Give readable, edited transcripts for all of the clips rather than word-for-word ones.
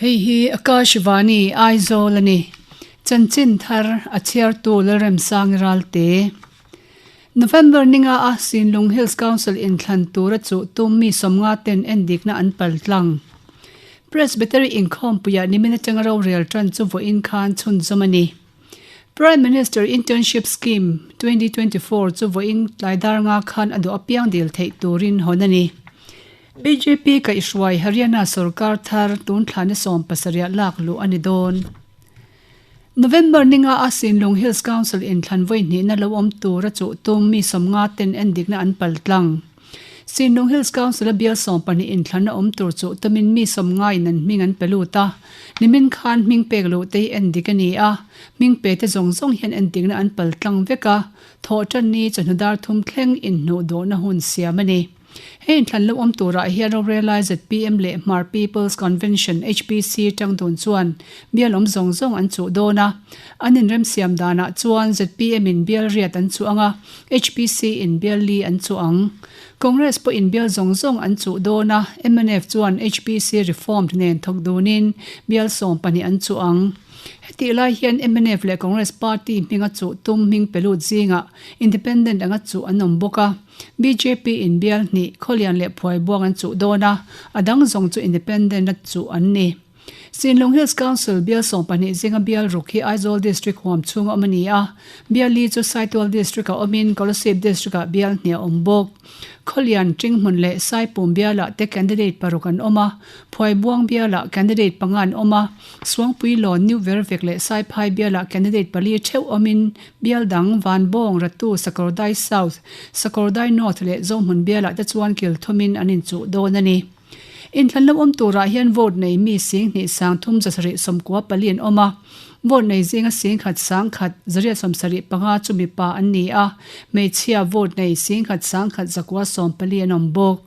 Hei hi Akashvani Aizawl a ni. Chanchin thar a chhiartu Lalremsangi Ralte. November ninga a Sinlung Hills Council inthlan tura chuh tum mi 50 ten endikna an pal tlang. Presbytery inkhawmpuiah nimin atanga rorel tan chu vawiin khan chhunzawm a ni. Prime Minister Internship Scheme 2024 chu vawiin tlaidar nga khan a duh apiang dil theih turin hawn a ni. Bjp kaihhruai Haryana sorkar thar tun thlana 70 lak luh a ni dawn. November ninga a Sinlung Hills Council inthlan vawi hnihna lo awm tur a chuh tum mi 50 ten endikna an pal tlang. Sinlung Hills Council a bial 12 inthlan a awm tur chuh tumin mi 50 in an hming an pe lut a. Nimin khan hming pek luh te hi endik a ni a, hming pe te zawng zawng hian endikna an pal tlang vek a, thawh tan ni chawhnu dar thum thleng inhnuh dawhna hun siam a ni. Hei inthlan lo awm turah hian rorelai zpm leh Hmar People's Convention, HPC, tang dun chuan bial awm zawng zawng an chuh dawn a. An inremsiam danah chuan zpm in bial riat an chuh ang a, HPC in bial li an chuh ang. Congress pawh in bial zawng zawng an chuh dawn a, mnf chuan HPC Reformed nen thawk dunin bial 12 an chuh ang. Hetih lai hian mnf leh Congress party hminga chuh tum hming pe lut zingah Independent anga chuh an awm bawk a. Bjp in bial hnih, Khawlian leh Phuaibuang an chuh dawn a, a dang zawng chu Independent a chuh an ni. Sinlung Hills Council bial 12 zinga bial ruk hi Aizawl District huam chhunga awm a ni a, bial li chu Saitual District-ah awmin Kolasib District-ah bial hnih a awm bawk. Khawlian, Ṭinghmun leh Saipum bialah te candidate paruk an awm a, Phuaibuang bialah candidate panga an awm a, Suangpuilawn, New Vervek leh Saiphai bialah candidate pali ṭheuh awmin Bial dang, Vanbawng, Ratu, Sakawrdai South, Sakawrdai North leh Zohmun bialah te chuan kil thumin an inchuh dawn a ni. Inthlan lo awm turah hian vote nei mi 2 3 794 an awm a, vote nei zinga 1 1 875 chu mipa an ni a, hmeichhia vote nei 1 1 914 an awm bawk.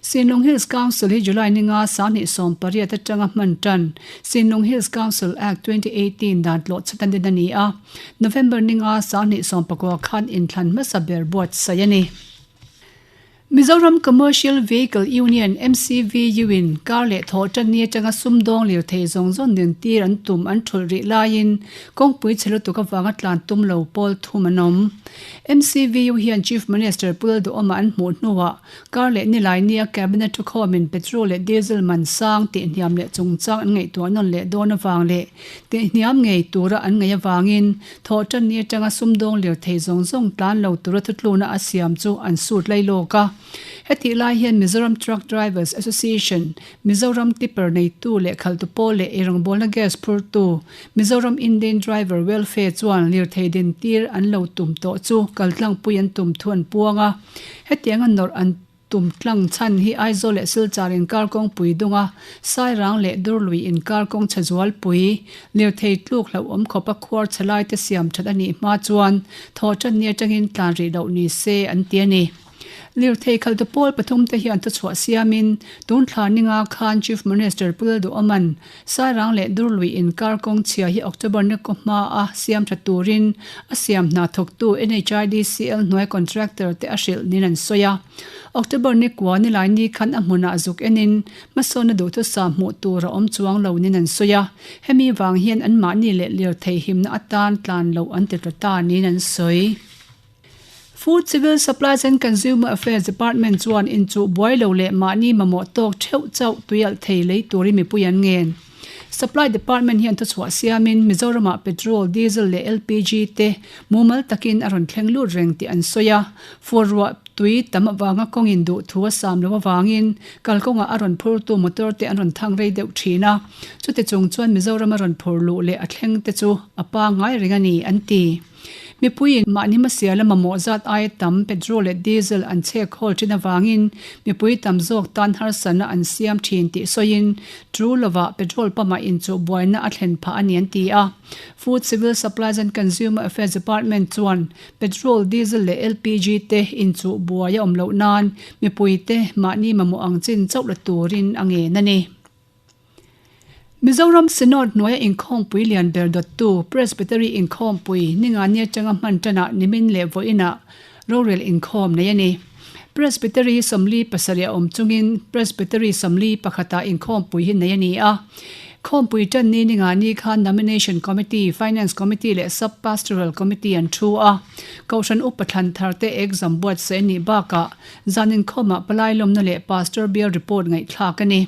Sinlung Hills Council hi July ninga 2018 atanga hman tan Sinlung Hills Council Act 2018 dan tlawh chhatan din a ni a, November ninga 2019 khan inthlan hmasa ber buatsaih a ni. Mizoram Commercial Vehicle Union, MCVU, in kar leh thawh tan ni atanga sumdawng lirthei zawng zawng nen tir an tum an thulh rih laiin kawngpui chhe lutuk avanga tlan tum lo pawl thum an awm. MCVU hian Chief Minister Pu Lalduhawma an hmuh hnuah kar leh nilai nia Cabinet thukhawmin petrol leh diesel man sang tihhniam leh chungchang an ngaihtuah nawn leh dawn avang leh tihhniam ngei tura an ngaih avangin thawh tan ni atanga sumdawng lirthei zawng zawng tlan lo tura thutluna a siam chu an sut lai lawk a. Hetih lai hian Mizoram Truck Drivers Association, Mizoram Tipper neitu leh khaltu pawl leh eirawngbawlna gas phurtu Mizoram Indian Driver Welfare chuan lirthei dintir an lo tum tawh chu kaltlangpui an tum thu an puang a. Hetianga nawrh an tum tlang chhan hi Aizawl leh Silchar inkar kawngpui dunga Sairang leh Durlui inkar kawng chhe zualpui lirthei tluk hlauhawm khawpa khuar chhe laite siam that a nih hma chuan thawh tan ni atangin tlan rih loh ni se an ti a ni. Lirthei khaltu pawl pathum te hian thuchhuah siamin tun thla ninga khan Chief Minister Pu Lalduhawma'n Sairang leh Durlui inkar kawng chhia hi October ni kaw hma a siam tha turin a siam hna thawktu NHIDCL hnuai contractor te a hrilh nin an sawi a. October ni kua nilai ni khan a hmunah zuk enin hmasawnna duhthusam hmuh tur a awm chuang lo nin an sawi a. Hemi vang hian anmahni leh lirthei himna atan tlan loh an ti tla ta niin an sawi. Food, Civil Supplies and Consumer Affairs Department chuan inchuh buai lo leh mahni mamawh tawk theuh chauh tuialh thei lei turin mipui an ngen. Supply Department hian thuchhuah siamin Mizoramah petrol, diesel leh LPG te mumal takin a rawn thleng lut reng tih an sawi a. Fur ruah tui tam avanga kawngin duh thu a sam lo avangin kalkawngah a rawn phurtu motor te an rawn thang rei deuh thin a. Chuti chung chuan Mizoram a rawn phur luh leh a thleng te chu a pangngai reng a ni, an ti. Mipuiin mahni hmasial a mamawh zat aia tam petrol leh diesel an chhek hawl thin avangin mipui tam zawk tan harsatna an siam thin tih sawiin True lovah petrol pump ah inchuh buaina a thlen phah a ni an ti a. Food, Civil Supplies and Consumer Affairs Department chuan petrol, diesel leh LPG te inchuh buai a awm loh nan mipuite mahni mamawh ang chin chauh la turin a ngen a ni. Mizoram Synod hnuaia inkhawmpui lian ber dawttu Presbytery inkhawmpui Ningani atanga hman tanah nimin leh vawiinah rorel inkhawm nei a ni. Presbytery 47 a awm chungin Presbytery 41 ah inkhawmpui hi nei a ni a. Khawmpui tan ni ninga ni khan Nomination Committee, Finance Committee leh Sub Pastoral Committee an thu a. Kohhran upa thlan thar te exam buatsaih a nih bakah zan inkhawmah palai lawmna leh Pastor Bial report ngaihthlak a ni.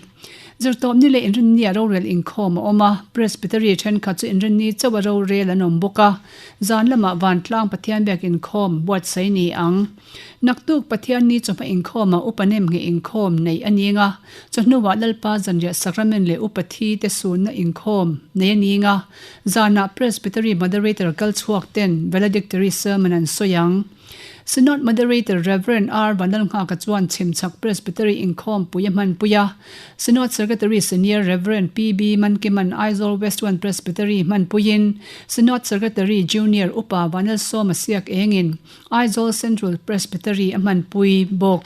Zirtawpni leh inrinnia rorel inkhawm a awm a, Presbytery thenkhat chu inrinni chauha rorel an awm bawk a, zan lamah Vantlang Pathian biak inkhawm buatsaih a ni ang. Naktuk Pathianni chawhma inkhawmah Upa Nemnge inkhawm neih a ning a, chawhnuah Lalpa Zanriah Sacrament leh Upa Thi te sunna inkhawm neih a ning a, zanah Presbytery Moderator kal chhuak ten Valedictory Sermon an sawi ang. Synod Moderator Rev. R. Vanlalnghaka chuan Chhimchhak Presbytery inkhawmpui a hmanpui a, Synod Secretary Senior Rev. PB Mankiman Aizawl West One Presbytery hmanpuiin Synod Secretary Junior Upa Vanlalsawma Siak engin Aizawl Central Presbytery a hmanpui bawk.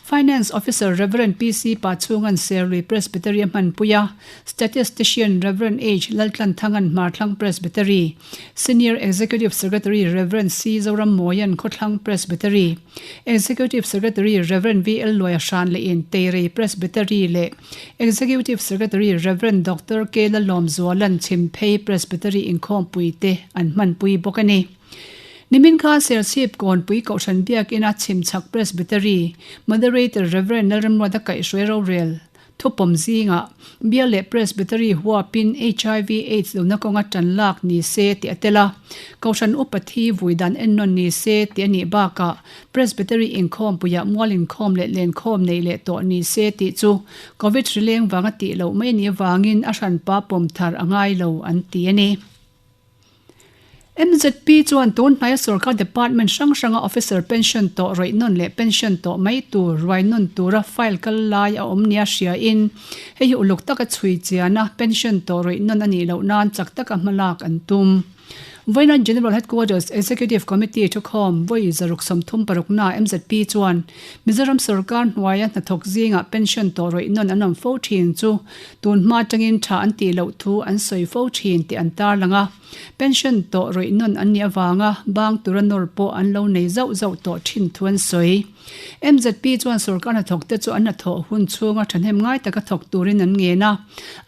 Finance Officer Rev. PC Pachhunga'n Serlui Presbytery a hmanpui a, Statistician Rev. H. Laltlanthanga'n Hmarthlang Presbytery, Senior Executive Secretary Rev. C. Zorammawia'n Khawthlang Presbytery, Executive Secretary Rev. VL Luaia Hran lehin Teirei Presbytery leh Executive Secretary Rev. Doctor K. Lalawmzuala'n Chhimphei Presbytery inkhawmpuite an hmanpui bawk a ni. Nimin khan Serchhip Kawnpui Kohhran Biakina Chhimchhak Presbytery Moderator Rev. Lalramruata kaihhruai rorel thupawm zingah Bial leh Presbytery huapin hiv Aids lohna kawnga tan lak ni se tih a tel a, Kohhran upa thi vui dan ennawn ni se tih a nih bakah Presbytery inkhawmpuiah mual inkhawm leh lenkhawm neih leh tawh ni se tih chu Covid hrileng vanga tih loh mai a nih avangin a hranpa pawm thar a ngai lo an ti a ni. MZP chuan tun hnaia sorkar department hrang hranga officer pension tawh rawih nawn leh pension tawh mai tur ruai nawn tura file kal lai a awm nia hriain hei hi uluk taka chhui chiana pension tawh rawih nawn a nih loh nan chak taka hmalak an tum. Vawiina General Headquarters Executive Committee thukhawm vawi 636 naa MZP chuan Mizoram sorkar hnuaia hnathawk zingah pension tawh rawih nawn an awm fo thin chu Tun hma atangin tha an tih loh thu an sawi fo thin tih an tarlang a, pension tawh rawih nawn an nih avanga bang tura nawr pawh an lo nei zauh zauh tawh thin thu an sawi. MZP chuan sorkar hnathawk te chu an hnathawh hun chhunga thahnem ngai taka thawk turin an ngen a,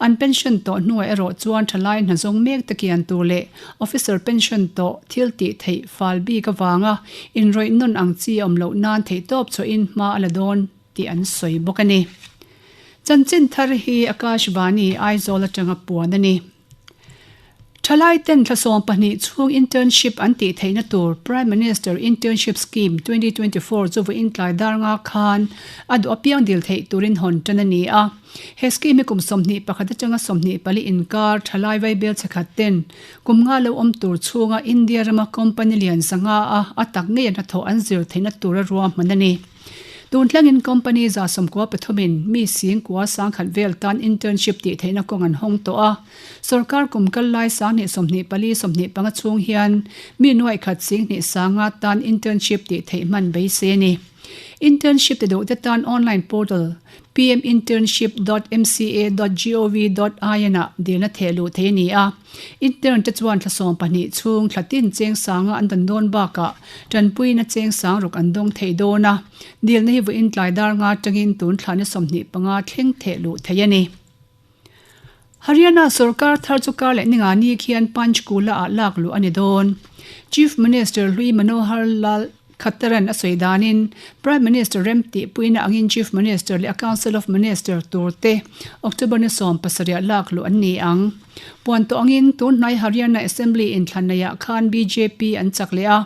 an pension tawh hnuah erawh chuan thalai hnazawng mek te kian tur leh officer pension tawh thil tih theih fal bik avanga inrawih nawn ang chi a awm loh nan theihtawp chhuahin hma a la dawn tih an sawi bawk a ni. Chanchin thar hi Akashvani, Aizawl atanga puan a ni. Thalai ten thla 12 chhung internship an tih theihna tur Prime Minister Internship Scheme 2024 chu vawiin tlai dar nga khan a duh apiang dil theih turin hawn tan a ni a. He scheme hi kum 21 atanga 24 inkar thalai vaibel chhekhat ten kum nga lo awm tur chhunga India rama company lian zanga a a tak ngei a hnathawh an zir theihna tura ruahman a ni. Tun thlengin company 13 mi singkua sangkhat vel tan internship tih theihna kawng an hawng tawh a. Sorkar kum kal lai 2024 25 chhung hian mi nuaih khat 10,000 sanga tan internship tih theih hman beisei a ni. Internship ti duhte tan online portal pminternship.mca.gov.in ah dilna theh luh theih a ni a. Intern te chuan thla 12 chhung thla tin cheng sanga an dan dawn bakah tanpuina cheng sang ruk an dawng thei dawn a, dilna hi vawiin tlai dar nga atangin tun thla ni 25 thleng theh luh theih a ni. Haryana sorkar thar chu kar leh ninga ni khian Panchkula ah lak luh a ni dawn. Chief Minister hlui Manohar Lal Khattaran a sawi danin Prime Minister rem tihpuina angin Chief Minister leh a Council of Minister tur te October ni 17 ah lak luh an ni ang. Puan tawh angin tun hnai Haryana Assembly inthlan neihah khan bjp an chak leh a,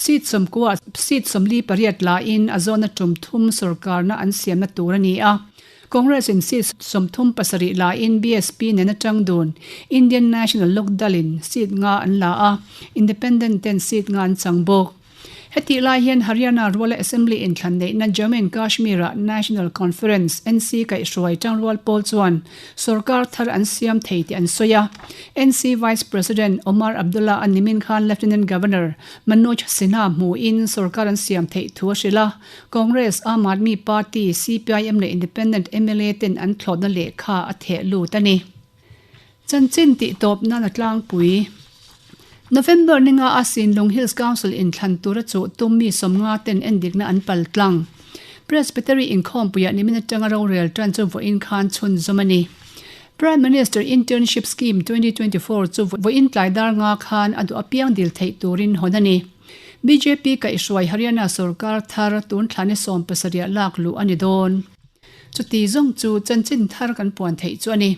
seat 90 seat 48 lain a zawna tum thum sorkarna an siamna tur a ni a. Congress in seat 37 lain BSP nen atang dun Indian National Lok Dal in seat nga an la a, Independent ten seat nga an chang bawk. Hetih lai hian Haryana Ruala Assembly inthlan neihna Jammu and Kashmir-ah National Conference, NC, kaihhruai tangrual pawl chuan sorkar thar an siam thei tih an sawi a. NC Vice President Omar Abdullah a nimin khan Lieutenant Governor Manoj Sinha hmuhin sorkar an siam theih thu a hrilh a. Congress, Aam Aadmi Party, CPIM leh Independent mla ten an thlawhna lehkha a theh lut a ni. Chanchin tih tawp nan a tlangpui. November ninga a Sinlung Hills Council inthlan tura chuh tum mi 50 ten endikna an pal tlang. Presbytery inkhawmpuiah nimin atanga rorel tan chu vawiin khan chhunzawm a ni. Prime Minister Internship Scheme 2024 chu vawiin tlai dar nga khan a duh apiang dil theih turin hawn a ni. Bjp kaihhruai Haryana sorkar thar tun thlani 17 lak luh a ni dawn. Chuti zawng chu chanchin thar kan puan theih chu a ni.